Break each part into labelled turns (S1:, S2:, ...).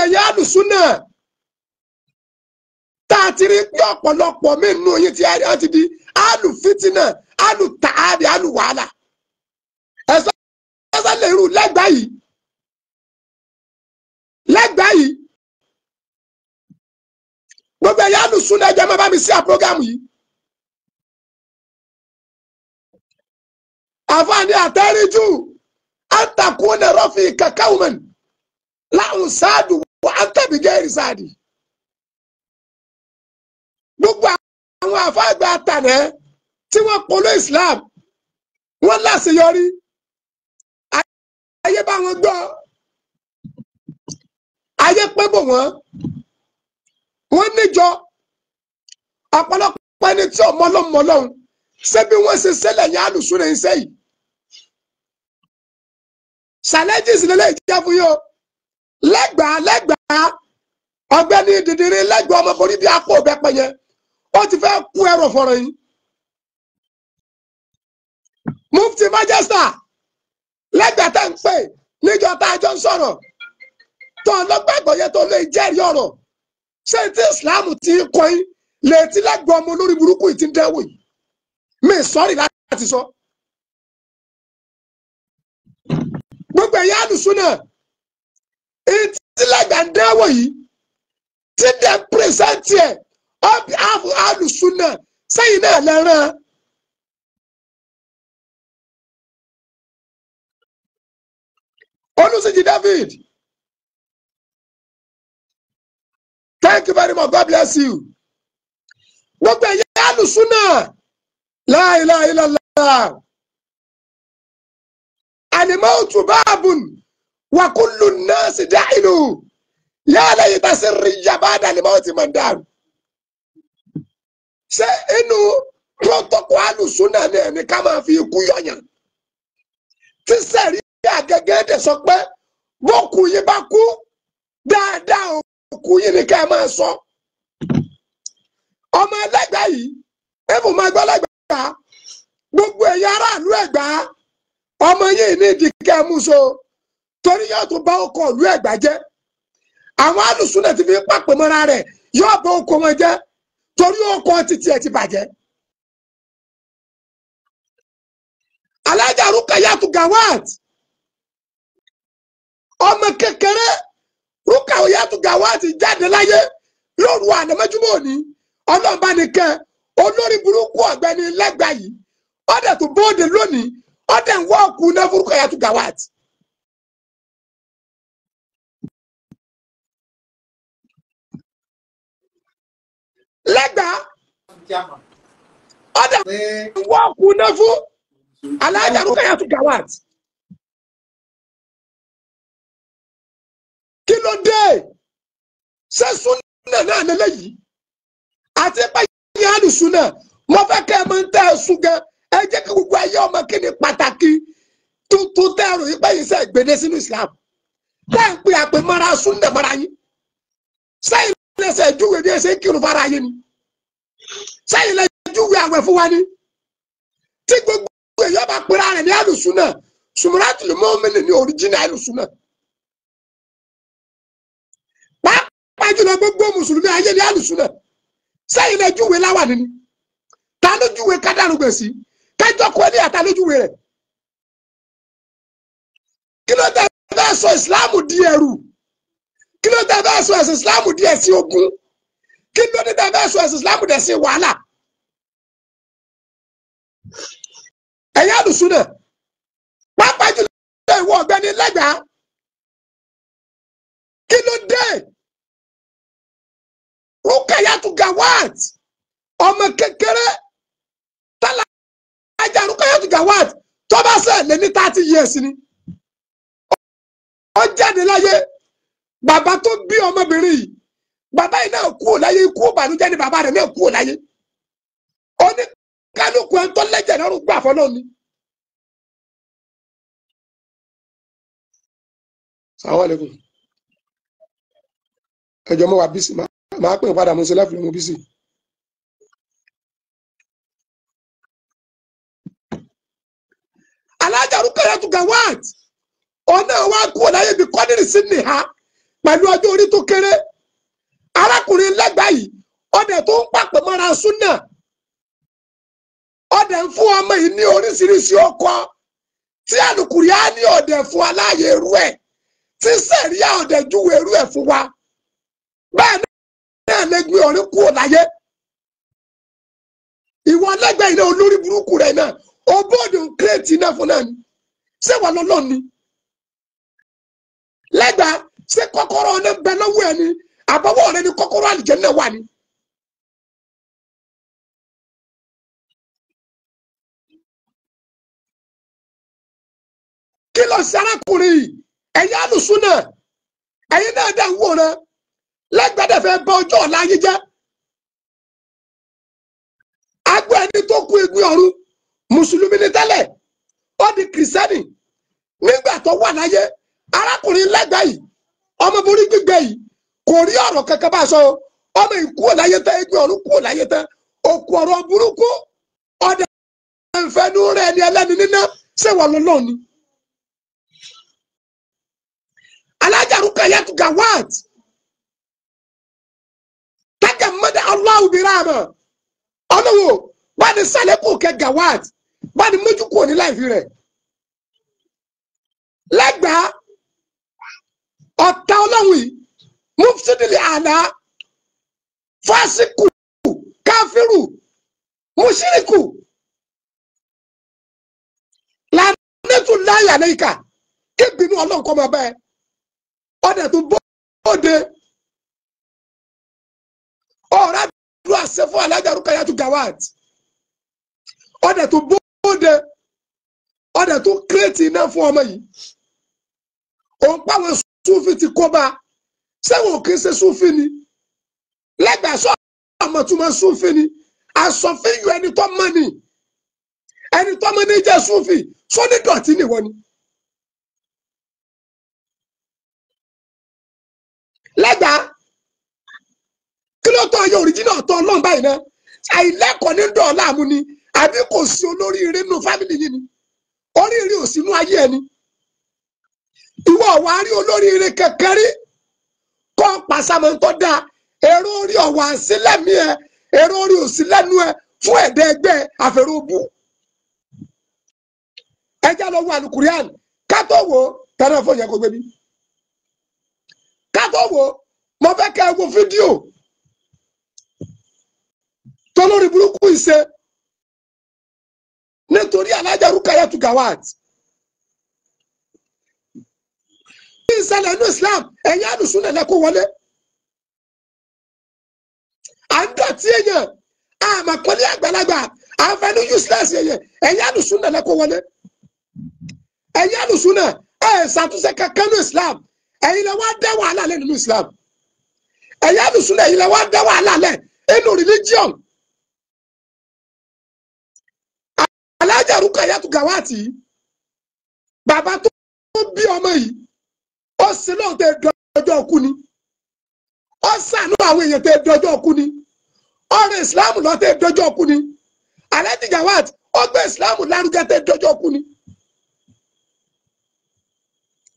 S1: Ẹ̀yin alùsùnà tá a ti rí pé ọ̀pọ̀lọpọ̀ mí nù yín tí a ti di alùfítínà, alùtàádì, alùwàhálà. Ẹ̀sọ́ lè rú lẹ́gbàá yìí. Lẹ́gbàá yìí. Gbogbo ẹ̀yin alùsùnà ẹ̀jẹ̀ máa bá mi sí àpọ́gàmù yìí. Àfààní àtẹ́ríjù àtàkùn rọ́fì kàkàwùmẹ̀n láwùn sáàdù wà á tẹ̀bí gẹ́rì sáàdì. Gbogbo àwọn àfàgbà àtànẹ́ tí wọ́n polo Islam wọ́n láṣeyọrí. Ayé bá wọn gbọ́, ayé pé bò wọ́n, wọ́n níjọ ọ̀pọ̀lọpọ̀ ẹni tí ò mọ́lọ́mọ́lọ́hún ṣé bí wọ́n ṣe ṣẹlẹ̀ yẹn alùsùn rẹ̀ ń ṣe yìí. Challenges lélẹ̀ ìjẹ́ fún yín o. Lẹ́gbàá lẹ́gbàá ọ̀gbẹ́ni dìdìrín lẹ́gbàá ọmọkùnrin bíi akó ọ̀bẹ́pẹ yẹn ó ti fẹ́ kú ẹrù fọ̀rọ̀ yìí. Mufti Manchester lẹ́gbàá tá ń pè níjọ tá a jọ ń sọ̀rọ̀ tó ọlọ́gbàgbọ́ yẹn tó lè jẹ́rìí ọ̀rọ̀ ṣé tí Islam ti ń kọ́ yín lè ti lẹ́gbàá ọmọ olórí burúkú yìí ti ń dẹ́wò yìí. Mi sọ́rí láti sọ. Gbogbo ẹ̀yà àlùsùnà ìtìlẹ́gbà ń dẹ́wọ̀ yìí tí dẹ̀ pírẹsẹ̀ntì ẹ̀ ọ́bí àlùsùnà sẹ́yìn náà lẹ́ràn. Olùsíjì David, thank you very much, God bless you. Gbogbo ẹ̀yà àlùsùnà la ilaha illallah. Al-mawtu babun wa kullu an-nasi da'ilu ya layta sirriya ba'da al-mawti man da'u. Ṣé inú protocol alùsùnà ni ẹni ká máa fi ikú yọ̀yàn? Tí sẹ̀rí àgẹ́gẹ́ dẹ̀ sọ pé bókù yín bá kú dáadáa òkú yín ni ká máa sọ. Ọmọ ẹlẹ́gbàá yìí, ẹ̀fọ́ máa gbọ́ lẹ́gbàá, gbogbo ẹ̀yà aráàlú Ẹ̀gbá ọmọ yìí ní ìdí kẹ́ mú so torí yóò tún bá ọkọ̀ ìlú Ẹ̀gbá jẹ́. Àwọn alùsùnà ti fi ń pàpè mọ́ra rẹ̀ yóò bá ọkọ̀ wọn jẹ́ torí ọkọ̀ títí ẹ̀ ti bàjẹ́. Alájà Rukayatu Gawat ọmọ kékeré Rukayatu Gawat jáde láyé lóru ànámọ́júmọ́ òní ọlọ́ọ̀bá ni kẹ́ olórí burúkú ọ̀gbẹ́ni lẹ́gbàá yìí ọ̀dẹ̀ tó bóde lónìí ọ̀dẹ̀ ń wọ́ ọkùn náà fún Rukayatu Gawat. Lẹ́gbàá ọ̀dẹ̀ ń wọ́ ọkùn náà fún Alájà Rukayatu Gawat. Kí ló dé? Ṣé súnà náà lélẹ́yìí? Àti pé yín àlùsùnà mo fẹ́ kẹ́ ẹ máa ń tẹ́ ẹ sùn gan. Ẹ jẹ́ kí gbogbo ayé ọmọ kí ni pàtàkì tuntun tẹ́ ẹrù yìí pé yìí sẹ́ gbèdé sínú Islam. Tẹ́ ń pè àpè mọ́ra súnà mọ́ra yín. Sẹ́yìn lẹ́sẹ̀ júwe bí ẹ ṣe ń kírun fara yín ni. Sẹ́yìn lẹ́ júwe àwẹ̀ fún wa ni. Tí gbogbo èyí ọba pera rẹ̀ ní àlùsùnà, Sumratul Mu'minin ní oríjìnà àlùsùnà. Pàápàá jùlọ gbogbo mùsùlùmí ayé ní àlùsùnà. Sẹ́yìn lẹ́ júwe láwà nínú. Ta ló júwe kádàrú gbèsè? Kájọ kọ ní àtàlójúwe rẹ̀. Kí ló dé fẹ́ sọ ìsìláàmù di ẹrù? Kí ló dé fẹ́ sọ ẹ̀sìn ìsìláàmù di ẹ̀sìn ogun? Kí ló dé fẹ́ sọ ẹ̀sìn ìsìláàmù di ẹ̀sìn wàhálà? Ẹ̀yin àlùsùnà, pàápàá jùlọ ìwọ ọ̀gbẹ́ni lẹ́gbàá. Kí ló dé? Rukayatu Gawat ọmọ kékeré tálá Alájà Rukayatu Gawat tó bá sẹ̀ lé ní 30 years ni. Ó jáde láyé. Bàbá tó bí ọmọbìnrin yìí, bàbá yìí náà kú láyé, ikú ìbànújẹ́ ni bàbá rẹ̀ náà kú láyé. Ó ní kálukú ẹ̀ ń tọ́ lẹ́jẹ̀ lọ́rùn gbà fọlọ́ ni. Assalamu alaikum. Ẹjọ́ mo wà bísí, màá pè padà mo ṣe lẹ́fìlì mo bísí. Alájà Rukayatu Gawat ọ̀nà wa kú láyé bí kọ́dìrì sí nìha Pẹ̀lú ọjọ́ orí tó kéré, arákùnrin lẹ́gbàá yìí ọdẹ tó ń pàpẹ mọ́ra súnà, ọdẹ ń fún ọmọ yìí ní oríṣiríṣi ọkọ tí Àlùkùránì ọdẹ fún aláàyè irú ẹ̀, tí sẹ̀ríà ọdẹ júwe irú ẹ̀ fún wa. Bẹ́ẹ̀ náà lẹ́gbẹ́ ọ̀rìn kúrò láyé. Ìwọ lẹ́gbẹ̀ẹ́ iná olórí burúkú rẹ̀ náà, ó bóde ń kírètì náà fún náà ni. Ṣé wà lọ́lọ́ ni? Lẹ́gbàá, ṣé kọ́kọ́rọ́ ọ̀nà bẹ lọ́wọ́ ẹ ni? Àbọ̀wọ́ rẹ ni kọ́kọ́rọ́ àlìjánnà wà ni? Kí ló ṣe arákùnrin yìí? Ẹ̀yin alùsùnà, ẹ̀yin náà dẹ̀ ń wòran. Lẹ́gbẹ̀ẹ́ fẹ́ bá ọjọ́ ọ̀la yín jẹ́. Agbó ẹni tó kú egbin ọ̀run, mùsùlùmí ni tẹ́lẹ̀, ó di kìrìsìtẹ́nì. Nígbà tó wà láyé, arákùnrin lẹ́gbẹ̀ẹ́ yìí, ọmọ borí gbígbẹ yìí, kò rí ọ̀rọ̀ kankan bá sọ. Ọmọ yìí kúrò láyé tán, egbin ọ̀run kúrò láyé tán, òkú ọ̀rọ̀ burúkú, ọ̀dẹ̀ ìfẹ́nu rẹ̀ ni ẹlẹ́ni níná, ṣé wà lọ́lọ́ ni? Alhaja Rukayatu Gawat tagammada Allahu birama, ọlọ́wọ́ bá ní sálẹ́kù kẹ Gawat, bá ní mójú kúrò ní láìfi rẹ̀. Lẹ́gbàá ọ̀tá ọlọ́run yìí, mufsidili àlá, fásikù, káfíru, mushiriku, lànàtú láyà lẹ́yìnká, kébìnú ọlọ́run kọ́ máa bẹ́ẹ̀. Ọ̀dẹ̀ tó bóde ọ̀rá dúró àṣẹ fún Alhaja Rukayatu Gawat. Ọ̀dẹ̀ tó bóde, ọ̀dẹ̀ tó kírètì iná fún ọmọ yìí. Òun pàwọn súnfì ti kó bá, sẹ́wọ̀n ò kí ń ṣe súnfì ni? Lẹ́gbàá sọ ọmọ tó máa súnfì ni, àsọfín yọ ẹni tó mọ́ ni, ẹni tó mọ́ ni jẹ́ súnfì, sóní dọ̀tí nìwọ ni. Lẹ́gbàá kí ló tọ́ ayé òrìjínà ọ̀tọ̀ ọlọ́run báyìí náà? Àìlẹ́kọ̀ọ́ ní dọ̀ọ́lá mú ni, àbí kò sí olóríire nínú fámìlì yìí ni? Oríire ò sínú ayé ẹni. Ìwọ wà á rí olóríire kankan rí kọ́ pàṣàmọ́ tó dáa. Èrò orí ọ̀wà sílẹ̀mí ẹ, èrò orí òsì lẹ́nu ẹ fún ẹ̀dẹ́ ẹgbẹ́ àfẹ́rẹ́ òbú. Ẹ já lọ wo Àlùkùránì ká tó wò ó, tẹ́lẹ̀ fún yẹn kó gbé mi. Ká tó wò ó, mo fẹ́ kẹ́ ẹ wo fídíò tó lórí burúkú ìṣe nítorí Alhaja Rukayatu Gawat. Ní ìṣẹ̀lẹ̀ inú Islam, ẹ̀yin alùsùn lẹ̀ kó wọlé. À ń dọ̀tí èèyàn, àmàkọ́lé àgbàlagbà, à ń fẹnu useless èèyàn, ẹ̀yin alùsùn lẹ̀ kó wọlé. Ẹ̀yin alùsùn náà ẹ̀ ṣàtúnṣe kankan ní Islam, ẹ̀yin lẹ wá dá wàhálà lẹ̀ nínú Islam. Ẹ̀yin alùsùn náà, ẹ̀yin lẹ wá dá wàhálà lẹ̀ nínú religion. Alhaja Rukayatu Gawat yìí, bàbá tó bí ọmọ yìí, ó sì lóun tẹ dọjọ́ ọkú ni, ó ṣàánú àwọn èèyàn tẹ dọjọ́ ọkú ni, ọ̀rẹ́ ìsìláàmù lọ tẹ dọjọ́ ọkú ni. Alhaji Gawat ó gbé ìsìláàmù lárugẹ tẹ dọjọ́ ọkú ni.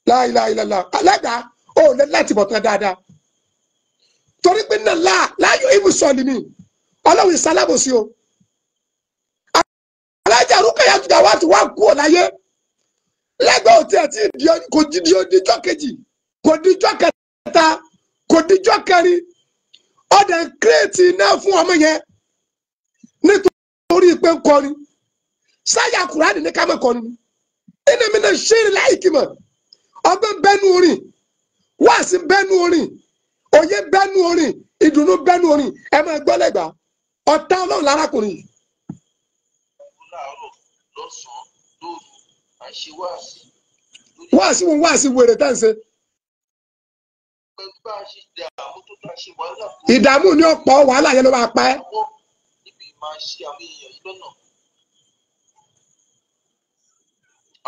S1: La ilaha illallah. Alága ó lẹ láti bọ̀ tán dáadáa, torí pé náà láàyò ibùsọ̀lì mi ọlọ́run ìsálábòsí o. Alhaja Rukayatu Gawat wà kú ọ̀ láyé. Lẹ́gbẹ̀ẹ́ òtí àti kò díjọ́ kejì, kò díjọ́ kẹta, kò díjọ́ kẹrin, ọ̀dẹ̀ kírètì náà fún ọmọ yẹn nítorí pé ń kọrin. Sáyà Kùránì ní ká má kọrin. Ẹnì mi náà ṣeré láìkí mọ̀. Ọgbẹ́ bẹ́nu orin, wáàsí bẹ́nu orin, òye bẹ́nu orin, ìdùnnú bẹ́nu orin. Ẹ máa gbọ́ lẹ́gbàá, ọ̀tá ọlọ́run lárákùnrin yìí. Wáàsí wọn, wáàsí wèrè tá n ṣe. Ìdààmú ni ọ̀pọ̀ wàhálà yẹn ló máa pa ẹ́.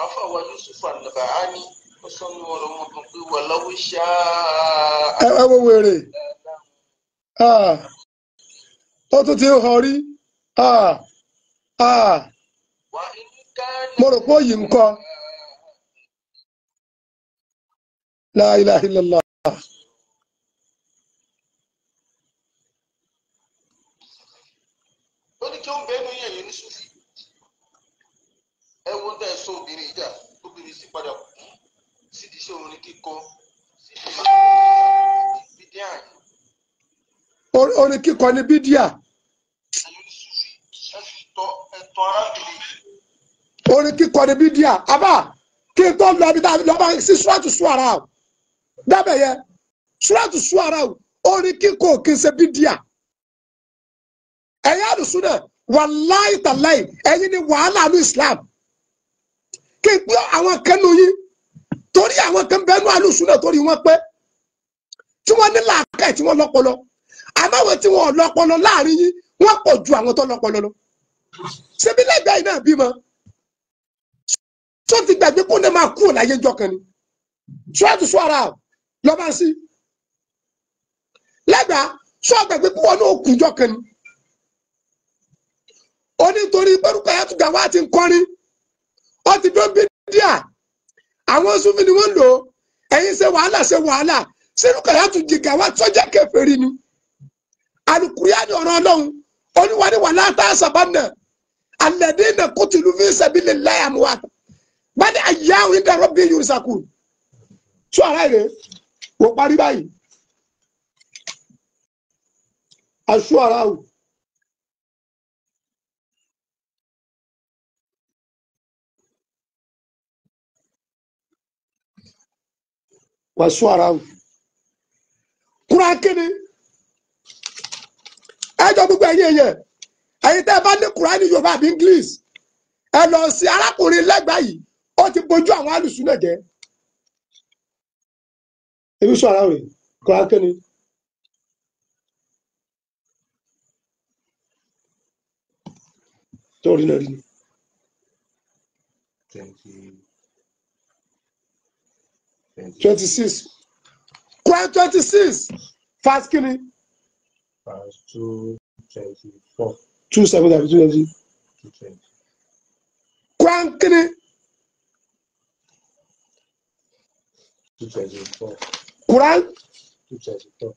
S2: Àfàwà Yusuf An-Nabahani ó sọ ní ọ̀rọ̀ wọn kan pé wà lọ́wọ́ ṣáá.
S1: Ẹ wo wèrè, ó tún ti ń họ rí. Mo rò pé òyì ń kọ́. La ilaha illallah.
S2: Bídíà ni.
S1: Orin kíkọ ni bídíà.
S2: Ẹ̀yin oníṣúfì, ẹ sì tọ́ ẹ̀tọ́ arábìnrin yìí.
S1: Orin kíkọ ni bídíà. Àbá kí n tó lọ ibi tá a lọ bá sí Suratu Shu'ara o. Dábẹ̀ yẹ Suratu Shu'ara o, orin kíkọ kì í ṣe bídíà. Ẹ̀yin àlùsùnà wàláì tàláì ẹ̀yin ni wàhálà ní Islam. Kí n pé àwọn kan nù yín torí àwọn kan bẹ́ẹ̀ nù àlùsùnà torí wọ́n pé tí wọ́n ní làákàyè tí wọ́n lọ́pọlọ. Àmọ́ àwọn tí wọ́n lọ́pọlọ láàrin yín wọ́n pọ̀ ju àwọn tó lọ́pọlọ lọ. Ṣebí lẹ́gbẹ̀ẹ́ yìí náà bímọ tó ti gbàgbé kó ní máa kú láyé jọ kan ni. Suratu Shu'ara lọ́ba sí. Lẹ́gbàá sọ gbàgbé kó wọn náà kú jọ kan ni. Ó ní torí pẹ́rùkọ́ yàtú gàwá ti ń kọrin ó ti dán bí díà àwọn Sufi ni wọ́n ń lò ó. Ẹ̀yin ṣe wàhálà ṣe wàhálà sírùkọ́ yàtú jìgàwá sọ́jà kèfèrí ni. Alukuriani ọ̀rọ̀ Ọlọ́run oníwàní wà látà sábànà alladhina qutilu fi sabilillahi amwat bal ahya'un 'inda rabbihim yurzaqun. Sọ ara rẹ̀ wò parí báyìí. Aṣọ ara o. Wà sọ ara o. Kúrò kíni? Ẹjọ gbogbo ẹ̀yin èèyàn, ẹ̀yin tẹ́ ẹ bá ní Kùránì Yorùbá àbí English, ẹ lọ sí arákùnrin lẹ́gbàá yìí, ó ti bójú àwọn alùsùn náà jẹ́. Ebi sọ ara rẹ̀, Kùránì kíni? Torí náà rí ni. 26. Quran 26, verse kíni?
S3: Verse 224.
S1: 27 tàbí 220.
S3: 220.
S1: Quran kíni?
S3: 224.
S1: Quran
S3: 224.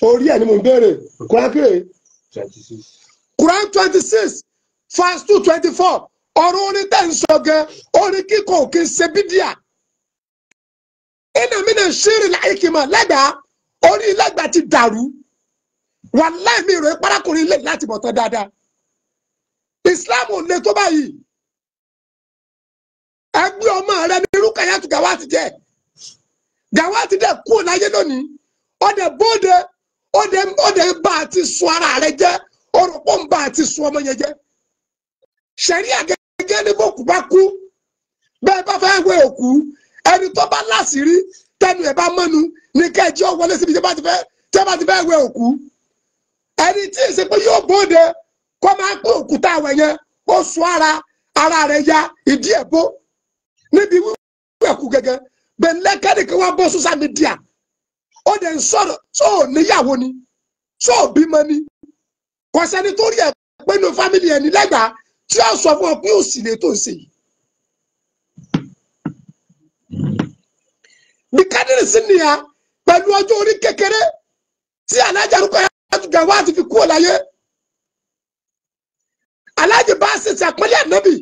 S1: Orí ẹ̀ ni mo ń béèrè. Quran kíni?
S3: 26.
S1: Quran 26, verse 224. Ọ̀rọ̀ orin tẹ̀ ń sọ gan, orin kíkọ kì í ṣe bídíà. Iná mi náà ṣírí láìkìmọ̀ lẹ́gbàá, orí lẹ́gbàá ti dàrú. Wàláì mi rò é parákùnrin lè láti bọ̀ tán dáadáa. Islam ò le tó báyìí. Ẹgbẹ́ ọmọ rẹ ní Rúkàyátù Gàwátì jẹ́. Gàwátì dẹ̀ kúrò láyé lónìí. Ọdẹ bóde, ọdẹ bá a ti sun ara rẹ jẹ́. Orúkọ ń bá a ti sun ọmọ yẹn jẹ́. Ṣẹ̀ríà gẹ́gẹ́ ní bókù bá kú. Bẹ́ẹ̀ bá fẹ́ wẹ òkú, ẹni tó bá láṣìírí tẹnu ẹ̀ bá mọ́nu ní kẹ́ẹ̀jọ́ wọlé síbi tí bá ti fẹ́ wẹ òkú. Ẹni tí èsì pé yóò bóde kó máa pé òkúta àwẹ̀ yẹn ó sun ara rẹ̀ ya ìdí ẹ̀ bó níbi wíwẹ̀ kú gẹ́gẹ́ bẹ̀lẹ́kẹ́nìkan wá bọ́ social media ó dẹ̀ ń sọ̀rọ̀ tó ò níyàwó ni tó ò bímọ ni kò sẹ́ni tó rí ẹ̀ pé nínú fámìlì ẹni lẹ́gbàá tí ó sọ fún ọ pé òsì lè tó ń ṣe yìí. Bí kádìrì sí nìyà pẹ̀lú ọjọ́ orí kékeré tí alájà rúkọ Gàwátì fi kúrò láyé. Aláàjì bá sì ti àpẹẹrẹ ànábì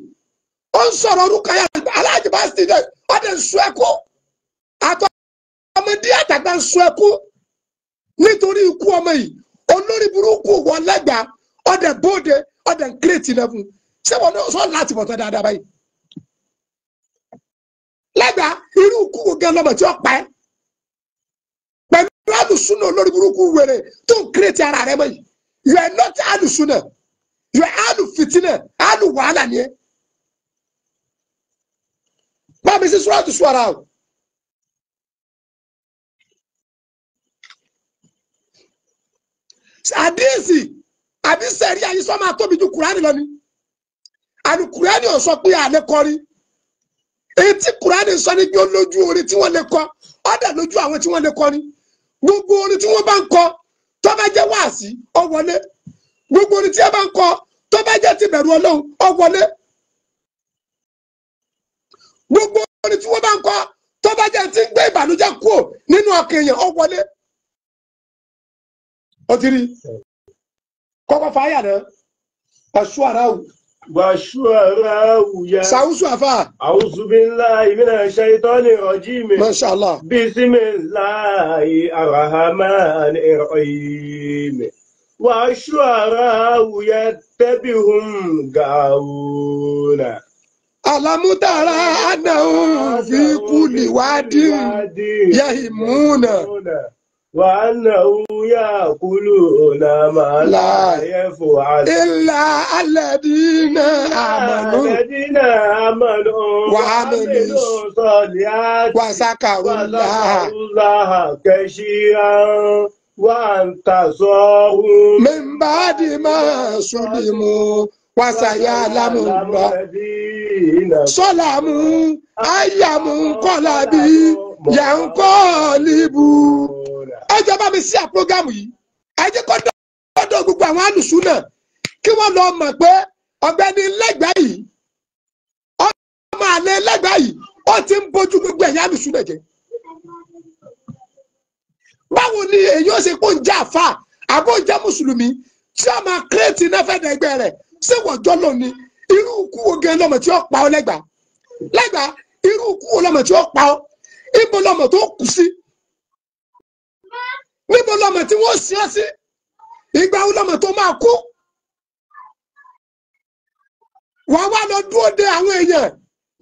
S1: ó ń sọ̀rọ̀ orúkọ yà aláàjì bá sì ti ọdẹ ń sun ẹkú àtọ ọmọdé àtàgbà ń sun ẹkú nítorí ikú ọmọ yìí olórí burúkú wọn lẹ́gbàá ọdẹ bóde ọdẹ ń kírètì náà fún ṣé wọn náà sọ láti bọ̀ tán dáadáa báyìí lẹ́gbàá irú ikú wo gan lọ́mọ tí ó pa ẹ́ pẹ̀lú alùsùnà olórí burúkú wèrè tó ń kírètì ara rẹ mọ́ yìí. You are not alùsùnà, you are alùfìtínà, alùwàhálà ni ẹ. Bá mi sí Suratu Shu'ara o. Àdéhìsì àbí sẹ̀rí ayé sọ máa tóbi ju Kùránì lọ ni. Àlù Kùránì ò sọ pé àlẹ́ kọrin. Èyí tí Kùránì sọ ní pé ó lójú orin tí wọ́n lè kọ, ó dẹ̀ lójú àwọn tí wọ́n lè kọrin. Gbogbo orin tí wọ́n bá ń kọ tó bá jẹ́ wáàsí, ó wọlé. Gbogbo orin tí wọ́n bá ń kọ tó bá jẹ́ ti bẹ̀rù Ọlọ́run, ó wọlé. Gbogbo orin tí wọ́n bá ń kọ tó bá jẹ́ ti ń gbé ìbànújẹ́ kúrò nínú ọkàn èèyàn, ó wọlé. Ó ti rí kọ́kọ́ fàáyà náà, ẹ̀ṣọ́ ara wù.
S3: والشعراء
S1: Sàwùsù àfà.
S3: أعوذ بالله من الشيطان الرجيم.
S1: Masha Allah.
S3: بسم الله الرحمن الرحيم. والشعراء يتبعهم غاوون.
S1: Alamutara anahum fi kulli wadin yahimuna.
S3: وأنه يأكلون ما لا يفعلون.
S1: Illa alladina amanu.
S3: الذين آمنوا
S1: وعملوا
S3: وعملوا الصالحات
S1: wa zakarullaha
S3: وذكروا الله كثيرا وانتصروا
S1: min ba'di ma sulimu wa sayalamu Allah.
S3: الذين
S1: Sọ́làmù ayàmù kọ́lábí yankọ́líbù. Ẹ jẹ́ bá mi sí àpọ́gámù yìí. Ẹ jẹ́ kó dọ́dọ̀ gbogbo àwọn alùsùn náà kí wọ́n lọ mọ̀ pé ọ̀gbẹ́ni lẹ́gbẹ̀ẹ́ yìí, ọmọ àlẹ́ lẹ́gbẹ̀ẹ́ yìí, ó ti ń bójú gbogbo ẹ̀yà alùsùn náà jẹ́. Báwo ni èyí ó ṣe kó ń jẹ́ àfà àbó ń jẹ́ mùsùlùmí tí a máa kírètì náà fẹ́ dẹ́gbẹ́ rẹ̀ ṣé wọ́n jọ́ lọ ni? Irú ikú wo gan lọ́mọ tí ó pa ọ́ lẹ́gbàá? Lẹ́gbàá, irú ikú wo lọ́mọ tí ó pa ọ́? Ibo lọ́mọ tó kù sí? Níbo lọ́mọ tí wọ́n sin ọ́ sí? Ìgbà wo lọ́mọ tó máa kú? Wàá wá lọ dúró de àwọn èèyàn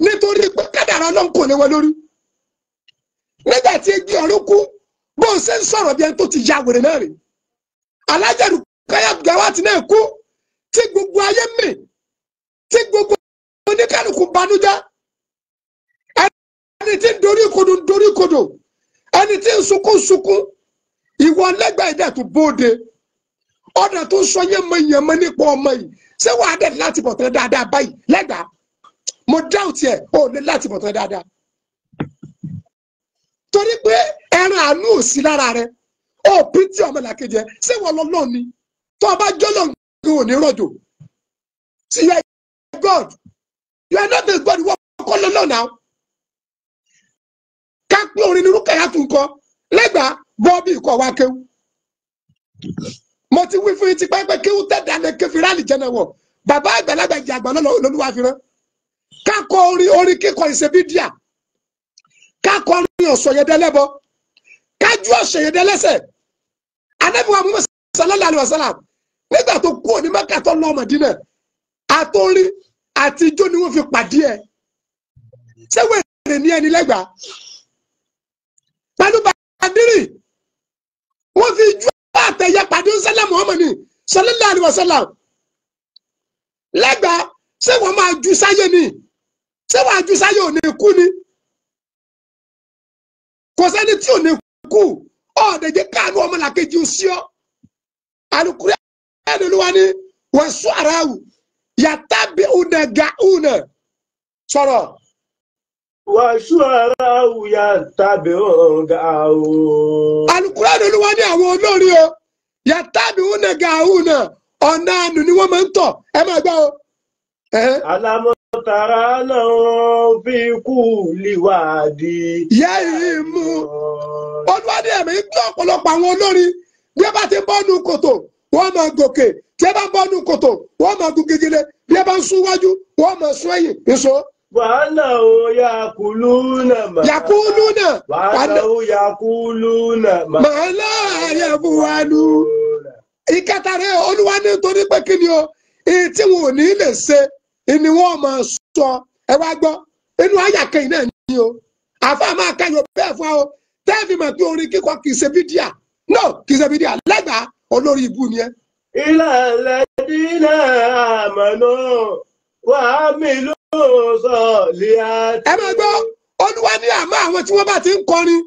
S1: nítorí pé kádàrá Ọlọ́run kò lè wọ lórí. Nígbà tí egbe ọ̀run kú, bó ń ṣe ń sọ̀rọ̀ bí ẹni tó ti ya wèrè náà rè. Alájẹrù Káyọ̀ Gawat náà kú tí gbogbo ayé mì, tí gbogbo oníkálukú banújẹ́. Ẹni tí ń dorí kodò ń dorí kodò, ẹni tí ń sunkún sunkún, ìwọ lẹ́gbẹ̀ẹ́ ìdẹ̀ tó bóde. Ọ̀nà tó sọ yẹn mọ yẹn mọ nípa ọmọ yìí, ṣé wàá dẹ̀ láti bọ̀ tán dáadáa báyìí lẹ́gbàá? Mo dáùtì ẹ̀, ò ní láti bọ̀ tán dáadáa. Torí pé ẹran àánú ò sí lára rẹ, ó pìtì ọmọlàkejì ẹ, ṣé wọ́n lọ lọ́ọ̀ ni? Tó o bá jọ́lọ̀ ní òní rọ̀jò. See, you are God. You are not a God. Wọ́n kọ́ lọ́lọ́ náà. Ká pé orin ní Rúkàyà tún kọ. Lẹ́gbàá bọ́ọ̀bì ikọ̀ wa kéwú. Mo ti wí fún yín tipẹ́ pé kéwú tẹ̀dá lè ké fi rálì jẹ́nà wọ̀. Bàbá àgbàlagbà ìjà àgbà lọ́lúwa fi rán. Ká kọ orin orin kíkọ ìṣebídíà. Ká kọ orin ọ̀sọ̀yẹ̀dẹ́lẹ́bọ. Ká ju ọ̀sọ̀yẹ̀dẹ́lẹ́sẹ̀. Ànábì wa Muhammad sallallahu alaihi wasallam nígbà tó kú òní Mẹ́kà tó lọ Mádínà, àtòrí àti ijó ni wọ́n fi pàdé ẹ̀. Ṣé wèrè ní ẹni lẹ́gbàá? Pẹ̀lú bàdírì wọ́n fi ijó àtẹ̀yẹ pàdé sẹ́lẹ̀ Muhammad sallallahu alaihi wasallam. Lẹ́gbàá ṣé wọ́n máa ju sáyé ni? Ṣé wọ́n á ju sáyé ò ní kú ni? Kò sẹ́ni tí ò ní kú. Ọ̀ọ́dẹ̀jẹ̀ káàánú ọmọlàkejì ó sí ọ́. Alukuri ẹnìlúwa ni wọ́n sọ ara wù yàtàbí una ga una sọ̀rọ̀.
S3: والشعراء يتبعهم غاوون.
S1: Alukuri ẹnìlúwa ni àwọn olórí o yàtàbí una ga una ọ̀nà àánú ni wọ́n máa ń tọ̀ ẹ máa gbọ́ o.
S3: ألم تر أنهم في كل واد
S1: Yẹ́ ìmú olúwadé ẹ̀mí gbé ọ̀pọ̀lọpọ̀ àwọn olórí bí ẹ bá ti bọ́nu kòtò wọ́n máa gòkè, tí ẹ bá bọ́nu kòtò wọ́n máa gun gegele, bí ẹ bá ń sún wájú wọ́n máa sún ẹ̀yìn nso.
S3: وأنهم يأكلون ما
S1: Yàkúlù náà
S3: وأنهم يأكلون ما
S1: màá láàyè fún wa nù. Ìkẹta rẹ̀ olúwa ní torí pé kí ni o, èyí tí wọn ò ní lè ṣe ni wọ́n máa sọ. Ẹ wá gbọ́, inú àyà kẹyìn náà ni o. Àfa máa kẹyìn bẹ́ẹ̀ fún ọ. Tẹ́ẹ̀fì mọ̀ pé orin kíkọ kì í ṣe bídíà. No, kì í ṣe bídíà. Lẹ́gbàá olórí ibú ni ẹ.
S3: إلى الذين آمنوا وعملوا الصالحات.
S1: Ẹ máa gbọ́, olúwa ní àmọ́ àwọn tí wọ́n bá ti ń kọrin,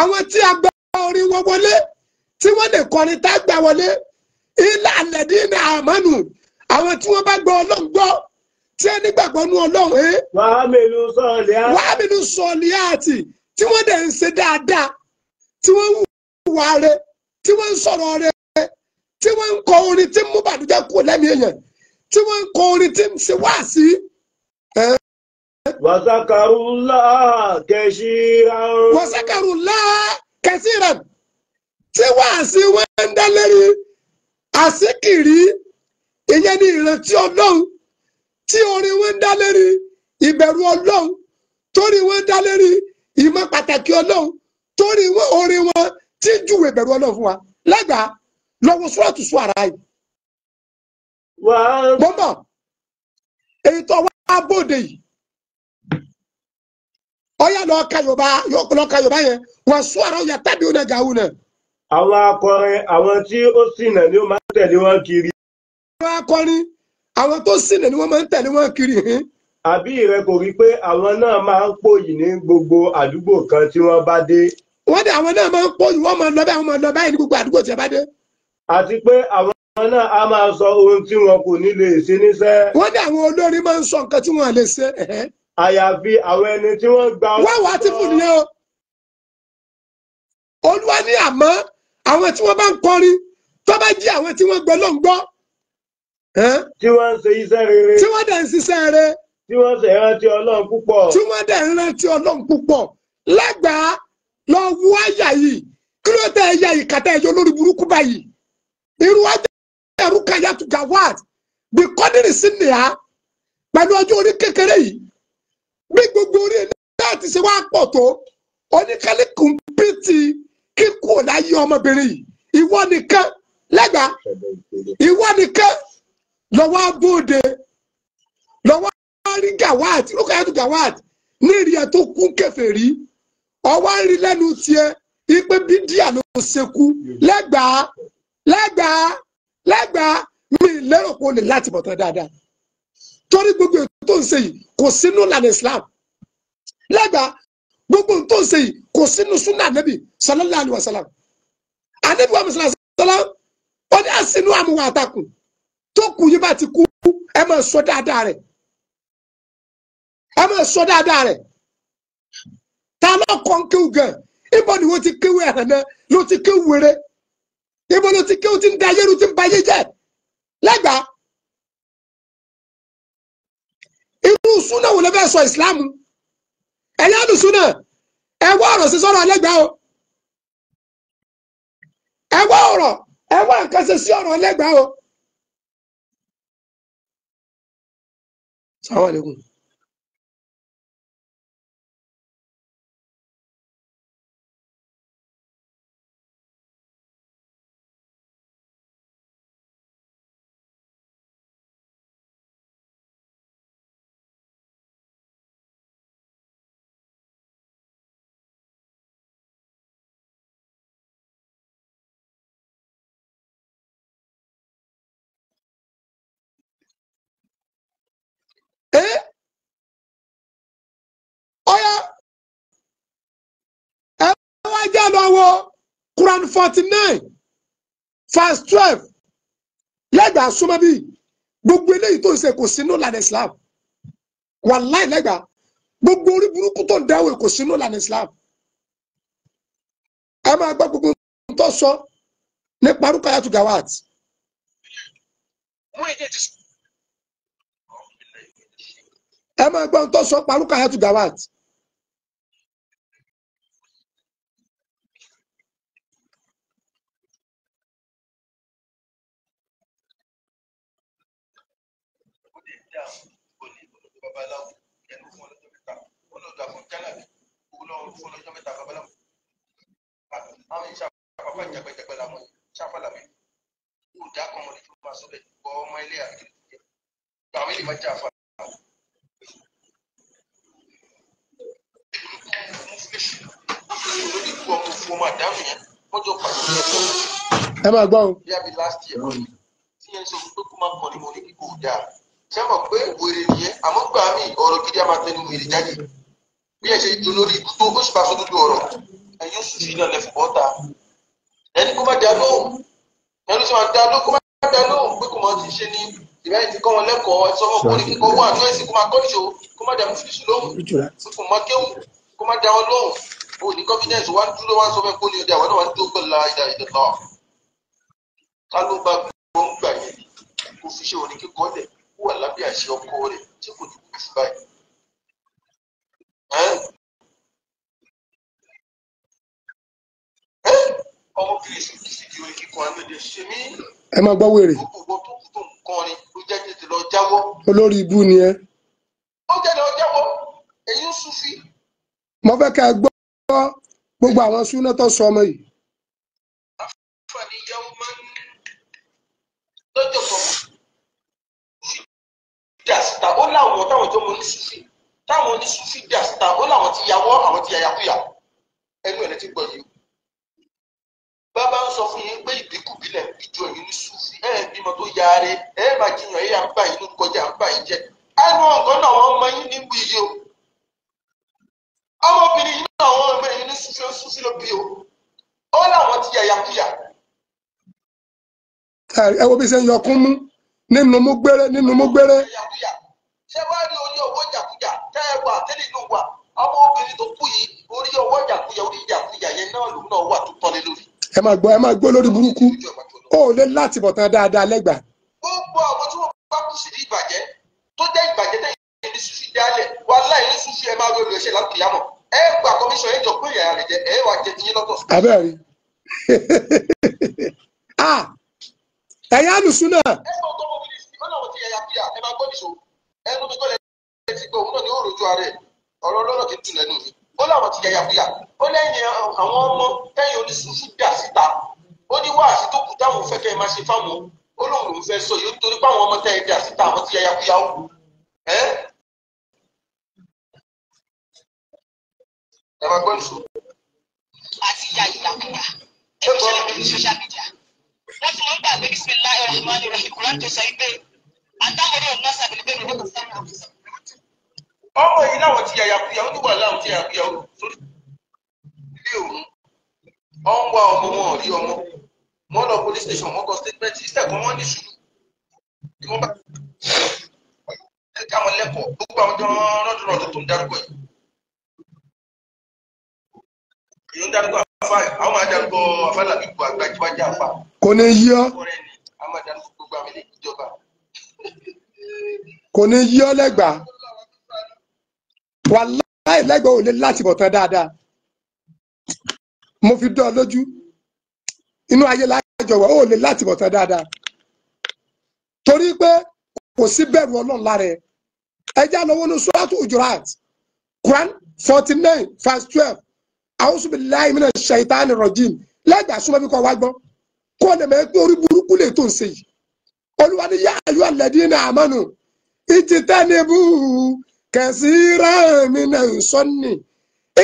S1: àwọn tí a gba orin wọn wọlé, tí wọ́n lè kọrin tá a gbà wọlé, ilà alladina àmánù, àwọn tí wọ́n bá gbọ́ Ọlọ́run gbọ́, tí ẹ nígbàgbọ́ nú Ọlọ́run ẹ́.
S3: وعملوا الصالحات.
S1: Wàhámìlú sọ̀líàtì tí wọ́n dẹ̀ ń ṣe dáadáa, tí wọ́n ń hùwà rẹ̀, tí wọ́n ń sọ̀rọ̀ rẹ̀, tí wọ́n ń kọ orin tí ń mú bàdújẹ́ kúrò lẹ́mìí èèyàn, tí wọ́n ń kọ orin tí ń ṣe wáàsí.
S3: وذكروا الله كثيرا.
S1: Wọ́sẹ̀kẹ̀rù láà kẹsìrẹ̀ tí wáàsí wọn ń dá lérí àsìkìrí, ìyẹn ní ìrántí Ọlọ́run tí orin wọn ń dá lérí ìbẹ̀rù Ọlọ́run, torí wọn ń dá lérí ìmọ̀ pàtàkì Ọlọ́run, torí wọn orin wọn tí júwe ìbẹ̀rù Ọlọ́run fún wa. Lẹ́gbàá lọ́wọ́ Suratu Shu'ara yìí. Bọ́mbọ̀ èyí tó wá bóde yìí, ọyá lọ́ọ́ ka Yorùbá, lọ́ọ́ ka Yorùbá yẹn, wọ́n Shu'ara yẹ tàbí ó nà gàwù náà.
S3: Àwọn akọrin, àwọn tí ó ṣìnà ni ó máa ń tẹ̀lé wọn kiri.
S1: Àwọn akọrin, àwọn tó ṣìnà ni wọ́n máa ń tẹ̀lé wọn kiri.
S3: Àbí rẹ kò rí pé àwọn náà máa ń pòyì ní gbogbo àdúgbò kan tí wọ́n bá dé.
S1: Wọ́n dé, àwọn náà máa ń pòyì, wọ́n máa lọ báyìí, wọ́n máa lọ báyìí ní gbogbo àdúgbò tí a bá dé.
S3: Àti pé àwọn náà á máa sọ ohun tí wọn kò ní lè ṣe níṣẹ́.
S1: Wọ́n dé, àwọn olórin máa ń sọ nǹkan tí wọ́n lè ṣe.
S3: Àyàfi àwọn ẹni tí wọ́n gba.
S1: Wọ́n wàá ti fún nìyẹn o. Olúwa ní àmọ́ àwọn tí wọ́n bá ń kọrin tó bá jí àwọn tí wọ́n gbọ́ ló ń gbọ́.
S3: Tí wọ́n ń ṣe iṣẹ́ rere.
S1: Tí wọ́n dẹ̀ ń ṣiṣẹ́ rere.
S3: Tí wọ́n sì rántí Ọlọ́run púpọ̀.
S1: Tí wọ́n dẹ̀ ń rántí Ọlọ́run púpọ̀. Lẹ́gbàá lọ wú àyà yìí, kí ló tẹ ẹ̀yà ìkàtà ẹ̀yọ lórí burúkú báyìí? Irú ajá Rukayatu Gawat bí kọ́dìrì sí nìyà pẹ̀lú ọjọ́ orí kékeré yìí, bí gbogbo orí náà ti ṣe wá pọ̀ tó, oníkálíkù ń pìtì kíkú láyé ọmọbìnrin yìí. Ìwọ nìkan lẹ́gbàá, ìwọ nìkan lọ́wọ́ abóde, lọ́wọ́ rí Gawat, Rukayatu Gawat ní ìrì ẹ̀ tó kún kèfèrí, ọwọ́ ń rí lẹ́nu tiẹ̀ ipe bídíà ló ṣekú. Lẹ́gbàá lẹ́gbàá lẹ́gbàá, mi lérò pé o lè láti bọ̀ tán dáadáa, torí gbogbo ètò tó ń ṣe yìí kò sínú ìlànà Islam. Lẹ́gbàá gbogbo tó ń ṣe yìí kò sínú súnà Ànábì sallallahu alaihi wasallam. Ànábì wa sallallahu alaihi wasallam ó ní àsínú àmúwà àtàkùn tó kù yìí bá ti kú, ẹ máa sọ dáadáa rẹ̀, ẹ máa sọ dáadáa rẹ̀. Ta ló kọ́ ń kéwù gan? Ibo ni wọ́n ti kéwù ẹ̀hàn náà ló ti kéwù wéré? Ibo ló ti kéwù tí ń da ayé rú, tí ń ba ayé jẹ́? Lẹ́gbàá irú súnà wo ló fẹ́ sọ ìsìlámù? Ẹ̀yà àdùn súnà, ẹ wá ọ̀rọ̀ sí sọ̀rọ̀ lẹ́gbàá o. Ẹ wá ọ̀rọ̀, ẹ wá nǹkan ṣe sí ọ̀rọ̀ lẹ́gbàá o. Assalamu alaikum. Ọ̀yá ẹ wá jẹ́ lọ wo Quran 49 verse 12. Lẹ́gbàá súnmọ́ bí gbogbo eléyìí tó ń ṣe kò sínú ìlànà Islam. Wàláì lẹ́gbàá gbogbo orí burúkú tó ń dáwọ́ kò sínú ìlànà Islam. Ẹ máa gbọ́ gbogbo tó sọ nípa Rukayatu Gawat. Ẹ máa gbọ́ tó sọ pa Rukayatu Gawat. Ẹ máa gbọ́ o.
S2: Tí yẹn sọ pé kó máa kọrin mo ní kíkó dáa, ṣé mọ̀ pé wèrè nìyẹn? Àmọ́ gbà mí ọ̀rọ̀ gidi á máa tẹnu wèrè jáde. Bí ẹ ṣe jù lórí ikú tó, ó sì bá sọ dúdú ọ̀rọ̀, ẹ̀yin oṣù fi náà lẹ́fọ̀ bọ́ta. Ẹni kó má dá lóhùn, ẹni tó máa dá lóhùn, kó má dá lóhùn pé kó máa ti ṣe ní ìbáyìí ti kọ́ wọn lẹ́kọ̀ọ́. Ẹ sọ fún ọkùnrin kíkọ́ wà ní ẹ̀sìn kó máa kọ́ níṣó, kó má dá mú fífi lóhùn, kó má kéwù, kó má dá wọn lóhùn. O ní confidence wá dúró wá sọ fẹ́ kó ní ọjà àwọn náà wá dúró pẹ̀lú ìdá ìdá ká ló bá gbọ́ ń gbà yẹn kó fi ṣe òní kíkọ́ lẹ̀ kó wà lábẹ́ àṣẹ ọkọ rẹ̀ tí kò ní kú fún báyìí. Ọmọ bí èso kìí di orin kíkọ àmì ṣe mí.
S1: Ẹ máa gbọ́ wèrè.
S2: Gbogbo tó kù tó ń kọrin, ó jẹ́ tètè lọ jáwọ́.
S1: Olórí ibú ni ẹ.
S2: Ó jẹ́ lọ jáwọ́, èyí ń súnfí.
S1: Mo fẹ́ kẹ́ ẹ gbọ́ gbogbo àwọn súná tó sọ ọmọ yìí.
S2: Àǹfààní yàwó máa ń lọ́jọ́ kan dà síta, ó láwọn táwọn jọmọ oníṣúfì, táwọn oníṣúfì dà síta, ó láwọn ti yàwọ́, àwọn ti yàyàkúyà. Ẹnu ẹ̀ ti gbọ́ yìí. Bàbá ń sọ fún yín pé ìbíkúbilẹ̀ ìjọ yìí ní súfì, ẹ̀ bímọ tó yaare, ẹ̀ máa jiyàn, ẹ̀ yà ń bà yín lórúkọ jẹ́, à ń bà yín jẹ́. Ẹnu ọ̀gán náà wọ́n mọ yín níbu iye o. Ọmọbìnrin yìí náà wọ́n mọ yín ní súfì, ó súfì ló bí o. Ó láwọn ti yàyàkúyà.
S1: Ẹ wo bí ṣe ń yọkún mú nínú mú gbére, nínú mú gbére.
S2: Ṣé wàá rí orí ọwọ́ jàkújà tẹ́ ẹ wà tẹ́lẹ̀ inú wa? Ọmọbìnrin tó kú yìí, orí ọwọ́ jàkújà, orí jàkújà yẹn náà lòun náà wà tó tọ́lé lórí.
S1: Ẹ máa gbọ́, ẹ máa gbọ́ lórí burúkú. Ó lé láti bọ̀tán dáadáa lẹ́gbàá.
S2: Gbogbo àwọn tí wọ́n bá kú sí ní ìbàjẹ́ tó jẹ́ ìbàjẹ́ tẹ́yìn ní súfì dálẹ̀, wà láì ní súfì ẹ máa rí olùṣẹ́ láti yàmọ̀. Ẹ gba kọmíṣọ̀ ẹ jọ pé ìyá rẹ̀ jẹ, ẹ wà jẹ tiyín lọ́tọ̀.
S1: Abẹ́rẹ́ ẹ̀yà àlùsùn náà.
S2: Ẹ gbọ́ tó mọ̀ sí ó láwọn ti yàyà kúyà, ẹ máa gbọ́ nìṣó. Ẹnu mi kọ́lẹ̀ ti gbọ́, òun náà ni ó rojú ara ẹ̀. Ọ̀rọ̀ ọlọ́rọ̀ kì í dùn lẹ́nu mi. Ó láwọn ti yàyà kúyà. Ó lẹ́yìn àwọn ọmọ tẹ́yìn oníṣúṣú dà síta. Ó ní wáàsí tó kù táwọn fẹ́ kẹ́ ẹ máa ṣe fáwọn. Ó lóun lòún fẹ́ sọ yìí nítorí pé àwọn ọmọ tẹ́yìn dà síta àwọn ti yàyà kúyà ó. Ẹ máa gbọ́ nìṣó.
S4: Àti ìyá ìyàkúyà. Ẹ fi ṣẹlẹ̀ lórí social media. Wọ́n ti wọ́n gbàgbé bismillahir rahmanir rahim Quran tó sọ pé àtàwọn ọ̀nà sàbẹ̀lẹ̀ bẹ́ẹ̀ ló sáré àwọn ìsọ̀rọ̀.
S2: Ọmọ yìí láwọn ti yàyàkuyà, ó ní wà láwọn ti yàyàkuyà sórí ilé òun. Ọ ń wá ọmọ, wọn ò rí ọmọ. Wọ́n lọ police station, wọ́n kọ statement, instead kan wọ́n ní sùúrù. Kí wọ́n bá ká wọn lẹ́kọ̀ọ́, gbogbo àwọn tó ń rọ́dúnrún tó ń dárúkọ yìí. Èyí ń dárúkọ àfa, àwọn máa dárúkọ àfa làbí gbogbo àgbàjúwájà àfa.
S1: Kò ní yí ọ. Kò ní yí ọ lẹ́gbàá. Wàláì lẹ́gbàá ò lè láti bọ̀tán dáadáa. Mo fi dán ọ lójú. Inú ayé lájọ wà, ó lè láti bọ̀tán dáadáa. Torí pé kò sí bẹ̀rù Ọlọ́run lára ẹ̀. Ẹ já lọ wọnú Suratu Hujurat, Quran 49 verse 12. A'udhu billahi minash shaitani rajim. Lẹ́gbàá súnmọ́ bí kò wá gbọ́. Kó lè mọ̀ pé orí burúkú lè tó ń ṣe yìí. Olúwa ní yá ayọ́ alladhina amanu ijtanibu kasiran minan sanni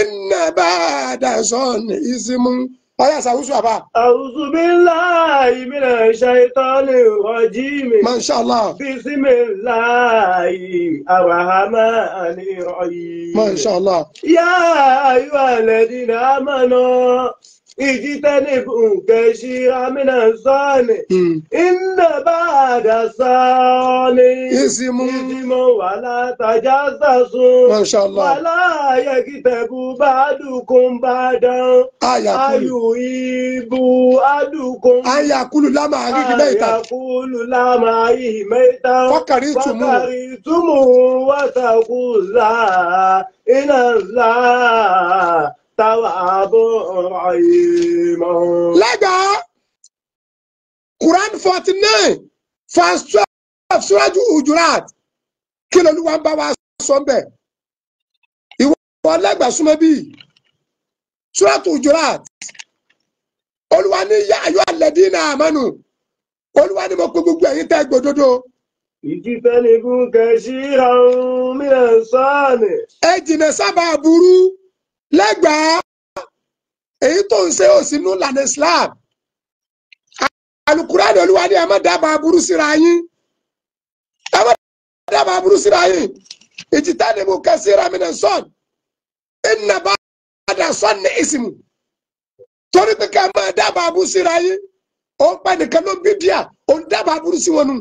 S1: inna ba'da sanni ismun. Ọyá ṣàwùsù àbá.
S3: A'udhu billahi minash shaitanir rajim.
S1: Masha Allah.
S3: Bismillahi arrahmanir rahim.
S1: Masha Allah.
S3: Ya ayyuhal ladhina amanu اجتنبوا كثيرا من الظن إن بعد الظن
S1: إثم
S3: ولا تجسسوا
S1: ما شاء الله
S3: ولا يغتب بعضكم بعضا أيحب أحدكم
S1: أن يأكل لحم أخيه ميتا
S3: يأكل لحم أخيه ميتا
S1: فكرهتموه
S3: واتقوا الله إن الله
S1: lẹ́gbàá Quran 49 verse 12 Suratu Hujurat, kí lolúwa ń bá wa sọ ń bẹ̀? Ìwọ lẹ́gbàá súnmọ́ bíi Suratu Hujurat. Olúwa ní yá ayọ́ alladhina amanu. Olúwa ní mo pe gbogbo ẹ̀yin tẹ́ gbòdodo.
S3: Ijtanibu kasiran minan sanni.
S1: Ẹ jìnnà sábà burú. Lẹ́gbàá èyí tó ń ṣe òsínú lànà Islam. Alukurani Olúwa ní ẹ má dábàá burú síra yín, ẹ má dábàá burú síra yín. Ijtanibu kasiran minan sanni inna ba'da sanni ismu. Torí pé ká má dábàá burú síra yín, ó ń pa nìkan ló ń bí díà, ó ń dábàá burú sí wọn nù,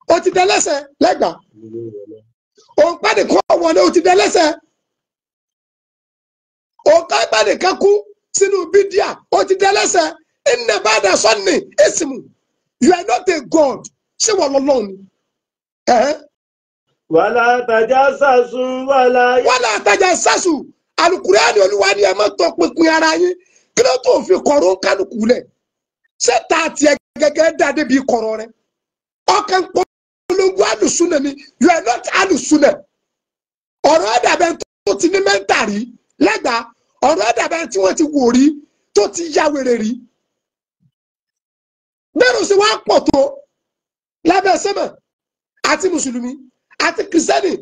S1: ó ti dẹ́lẹ́sẹ̀ lẹ́gbàá. Ó ń pa nìkan wọlé, ó ti dẹ́lẹ́sẹ̀. Ọ̀ká ìbànìkan kú sínú bídíà, ó ti dẹ́lẹ́sẹ̀. Inna ba'da sanni ismu. You are not a god. Ṣé wọ́n lọ lọ́wọ́ ni?
S3: Wala tajassasu
S1: wala tajassasu. Alukurani Olúwa ni ẹ má tọ pinpin ara yín. Kí ló tó fi kọ̀rọ̀ kálukú lẹ̀? Ṣé ta tiẹ̀ gẹ́gẹ́ dá débi kọ̀rọ̀ rẹ? Ọkàn polongo alùsùnà ni, you are not alùsùnà. Ọ̀rọ̀ ẹ̀dàbẹ̀ tó ti ní mẹ́ńtà rí lẹ́gbàá, ọ̀rọ̀ ẹ̀dàbẹ̀ tí wọ́n ti wò rí tó ti ya wèrè rí. Bẹ́ẹ̀rù sì wá pọ̀ tó lábẹ́ sẹ́mọ̀ àti mùsùlùmí àti kìrìsìtẹ́nì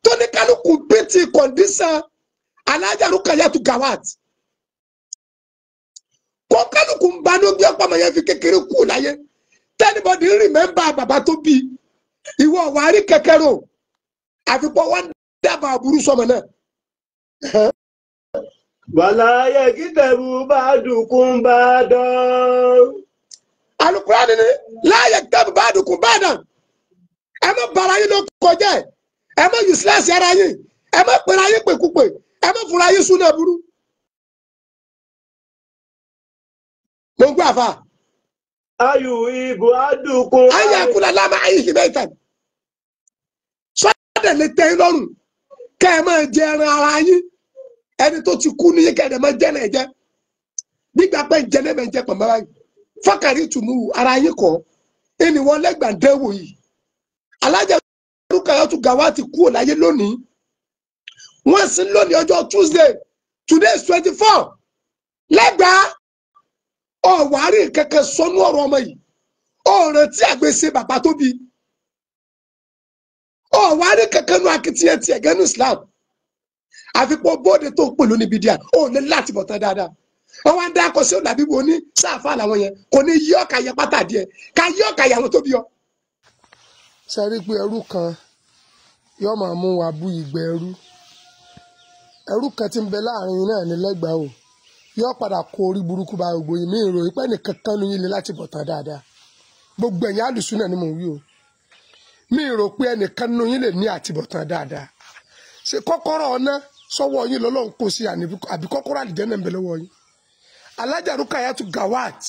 S1: tó ní kálukú bíi kọ̀ǹdíṣàn Alhaja Rukayatu Gawat. Kó kálukú ń banú bí ọ̀pọ̀ ọmọ yẹn fi kékeré kú láyé. Tẹ́nibọ̀dì ń rìmẹ́mbà bàbá tó bí ìwọ wàárí kẹ̀kẹ́ rò àfikún wọn dábàá burú sọmọ náà.
S3: Wàlá yagtabu ba'dukum ba'dan.
S1: Alukurani ni láàyè tẹ́bù bá dùkú bá dàn. Ẹ má bara yín ló kọjá ẹ, ẹ má useless ara yín, ẹ má pera yín pèkúpè, ẹ má fura yín súnà burú. Mo ń gbọ́ àfa.
S3: Ayù ibù adùkún.
S1: Ayé àkúlà lámà ayé ìhìnbẹ́ ìtàn. Sọ́dẹ̀ lè tẹ́ yín lọ́rùn kẹ́ ẹ máa jẹ ẹran ara yín. Ẹni tó ti kú níyìn kẹ́ ẹ máa jẹ́ náà jẹ́. Gbígbà pé jẹ́ náà máa jẹ́ pọ̀ mọ́ra yìí. Fọ́kàrí tùmù ara yín kọ́. Ẹni wọn lẹ́gbàá dẹ́wò yìí. Alhaja Rukayatu Gawat ti kú láyé lónìí. Wọ́n sì lónìí ọjọ́ Tuesday. Today is 24. Lẹ́gbàá ọ̀wárí kẹ̀kẹ́ sọnú ọ̀rọ̀ ọmọ yìí. Ọ̀ràn tí àgbèsè bàbá tó bí. Ọ̀wárí kẹ̀kẹ́ nu akitiyan tiẹ̀ gẹ́nu Islam. Àfikún bóde tó ń pè lónìí bídíà. Ó ní láti bọ̀ tán dáadáa. Wọ́n wá ń dákọ̀ sí ọ̀nà bíbu oní sáfà làwọn yẹn. Kò ní yí ọ̀kà yẹ pátá díẹ̀. Ká yí ọ̀kà yẹ àwọn tó bí ọ.
S5: Ṣe rí pé ẹrú kan yóò máa mú wa bú ìgbẹ́ ẹrú. Ẹrú kan tí ń bẹ láàrin náà ní lẹ́gbàá o. Yóò padà kó orí burúkú bá gbogbo yìí. Mi ìròyìn pé nìkan kan ló yín lé láti bọ̀ tán dáadáa. Gbogbo ẹ̀yin alùsùn náà ni mò ń wí o. Mi rò pé ẹnìkan nínú yín lè ní àtibọ̀tán dáadáa. Ṣé kọ́kọ́rọ́ ọ̀nà sọ́wọ́ yín lọ́lọ́run kò sí àbí kọ́kọ́rọ́ àlìjẹ́nà ń bẹ lọ́wọ́ yín? Alhaja Rukayatu Gawat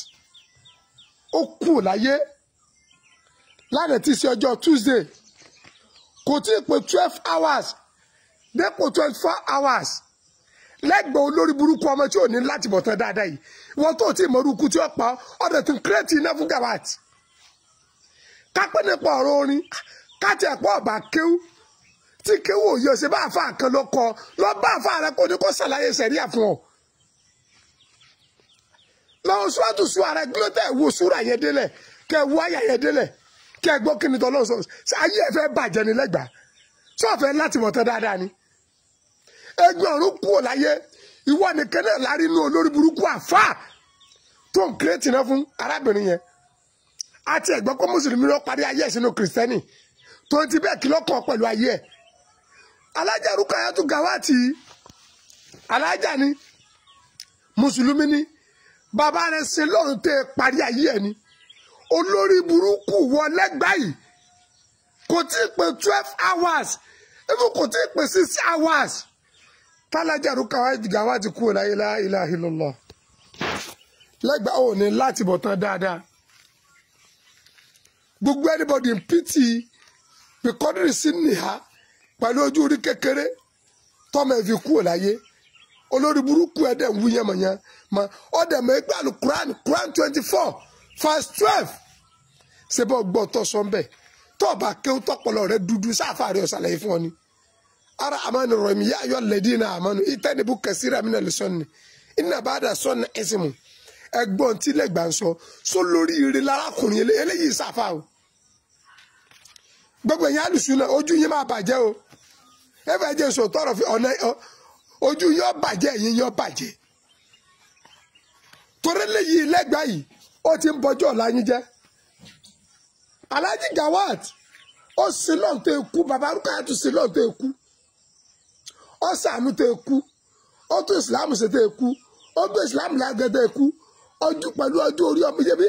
S5: ó kú láyé lánàá tí í ṣe ọjọ́ Tuesday. Kò tí ì pé 12 hours dépò 24 hours lẹ́gbẹ̀ẹ́ olórí burúkú ọmọ tí ò ní láti bọ̀tán dáadáa yìí. Wọ́n tó ti mọ̀ orúkú tí ó pa ọ̀dọ̀ tí ń kírètì iná fún Gawat. Kápẹ́ nípa ọ̀rọ̀ orin káti ẹ̀pọ̀ ọ̀bà kéwú tí kéwú òye ṣe bá àfa kan ló kọ lọ bá àfa rẹ kó ní kó ṣàlàyé sẹ̀ríà fún ọ. Lọ́wọ́ sùwàtú sùn ààrẹ gílótẹ̀ wo sùúrà yẹn délẹ̀ kẹ wo àyà yẹn délẹ̀ kẹ gbọ́ kí ni tọ́lọ́ sọ ayé ẹ fẹ́ bàjẹ́ ni lẹ́gbàá sọ́ọ̀fẹ́ láti mọ̀ tán dáadáa ni. Ẹgbẹ́ ọ̀run kúrò láyé ìwọ nìkan náà lárí inú olórí burúkú àfa tó ń kírètì náà fún arábìnrin yẹn. Àti ẹ̀gbọ́n kó mùsùlùmí lọ parí ayé ẹ̀ sínú kìrìsìtẹ́nì tó ti bẹ́ẹ̀ kí lọ́kàn pẹ̀lú ayé ẹ̀. Alhaja Rukayatu Gawat alájà ni mùsùlùmí ni bàbá rẹ̀ ṣe lọ́run tẹ́ parí ayé ẹ̀ ni. Olórí burúkú wọ lẹ́gbàá yìí kò tí ì pé 12 hours even kò tí ì pé 6 hours tálájà Rukayatu Gawat kúrò láyé. La ilaha illallah. Lẹ́gbàá ò ní láti bọ̀ tán dáadáa. Gbogbo anybody in pity bíkọ́dúrì sí nìha pẹ̀lú ojú orí kékeré tọ́mọ ẹ̀ fi kúrò láyé. Olórí burúkú ẹ̀ dẹ̀ ń wú yẹmọ̀yẹn mọ ọ̀dẹ̀ mọ̀ ẹgbẹ́ àlù Quran 24 verse 12 ṣe bọ́ gbọ́ tọ́ sọ ń bẹ̀ tọ́ọ̀bà kéwú tọ́pọ̀lọ́ rẹ dúdú sáfà rẹ ọ̀sàlàyé fún ọ ni. Ara àmàlù rọ̀mí yá ayọ̀ lẹ́dí náà àmàlù ìtẹ́nibú kẹsíra mi náà lè sọ́ni iná bá dà sọ́ni ẹ̀sìn mu ẹgbọ́n tí lẹ́gbàá ń sọ sọ lórí ire lárakùnrin eléyìí sáfà o. Gbogbo ẹ̀yin alùsùn náà ojú yín máa bàjẹ́ o. Ẹ fẹ́ jẹ́ sọ tọrọ fi ọ̀nà ojú yín ó bàjẹ́ ẹ̀yin yín ó bàjẹ́. Torí eléyìí lẹ́gbàá yìí ó ti ń bọjọ́ ọ̀la yín jẹ́. Alhaji Gawat ó sin lọ́n tó kú, bàbá Rukayatu sin lọ́n tó kú, ó sàánú tó kú, ó tún ìsìlámù ṣe tó kú, ó gbé ìsìlámù lágẹ̀ tó kú, ọjọ́ pẹ̀lú ọjọ́ orí ọmọ yẹn bí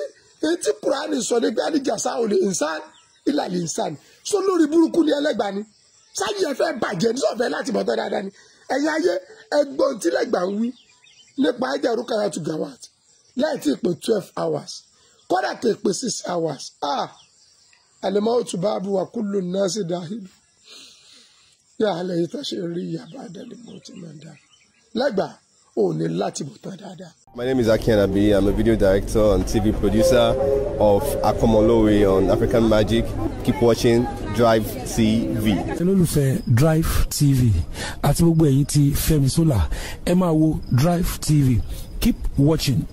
S5: èyí tí Kùránì sọ ní pé alìjàsá ò lè nsán ìlàlè nsán sọ lórí burúkú ni ẹlẹ́gbàá ni sáyé ẹ fẹ́ bàjẹ́ ní sọ̀fẹ́ láti bọ̀tọ́ dáadáa ni. Ẹ̀yin ayé ẹgbọ́n tí lẹ́gbàá ń wí nípa Alhaja Rukayatu Gawat láì tí ì pé 12 hours kódà kì í pé 6 hours. Alimautu baabu wa kullu nasi dahilu yà á lẹ́yìn tá a ṣe rí ìyàbá àdàlẹ́ mọ́ ti máa dá. Lẹ́gbàá
S1: Ò ní láti bọ̀ tán dáadáa.
S6: My name is Aki Anabi. I'm a video director and TV producer of Akomolowe on African Magic. Keep watching Drive TV.
S7: Olólùfẹ́ Drive TV àti gbogbo ẹ̀yin tí Fẹ́mi Sola, ẹ máa wo Drive TV. Keep watching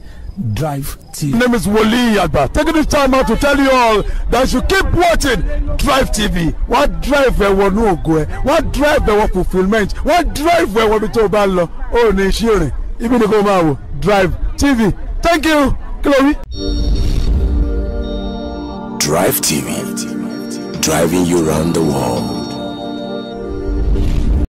S7: Drive TV.
S8: My name is Wole Agba. Taking this time out to tell you all that you keep watching Drive TV. Wọ́n drive ẹ wọnú ògo ẹ, wọ́n drive ẹ wọ fulfilment, wọ́n drive ẹ wọ ibi tó o bá ń lọ. Ó ní iṣẹ́ rìn, ibi ni kò máa wò Drive TV. Thank you. Kí ló wí?
S9: Drive TV, driving you round the world.